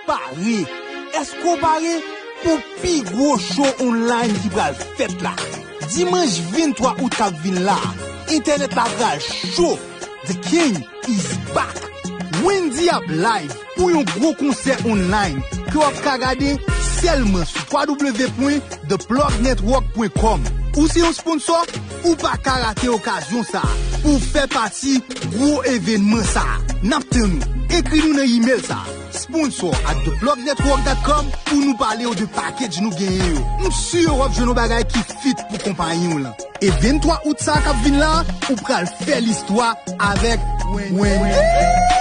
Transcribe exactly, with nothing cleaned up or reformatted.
Pare! Èske w pare pou pi gwo show online ki pral fèt la? Dimanch venntwa out k ap vin la, entènèt la pral cho! The King is back! Wendy ap live pou yon gwo konsè online ke w ap ka gade sèlman sou w w w pwen the plug network pwen com. Ou se yon sponsò? Ou pa ka rate okazyon sa a pou w fè pati gwo evènman sa a. N ap tann ou! Ekri nou nan imèl sa a, sponsor at the plug network dot com, pou nou pale w de package nou genyen yo. M si w ap jwenn yon bagay ki fit pou konpayi w lan. E venntwa out sa a k ap vin la, ou pral fè listwa avèk Wendy.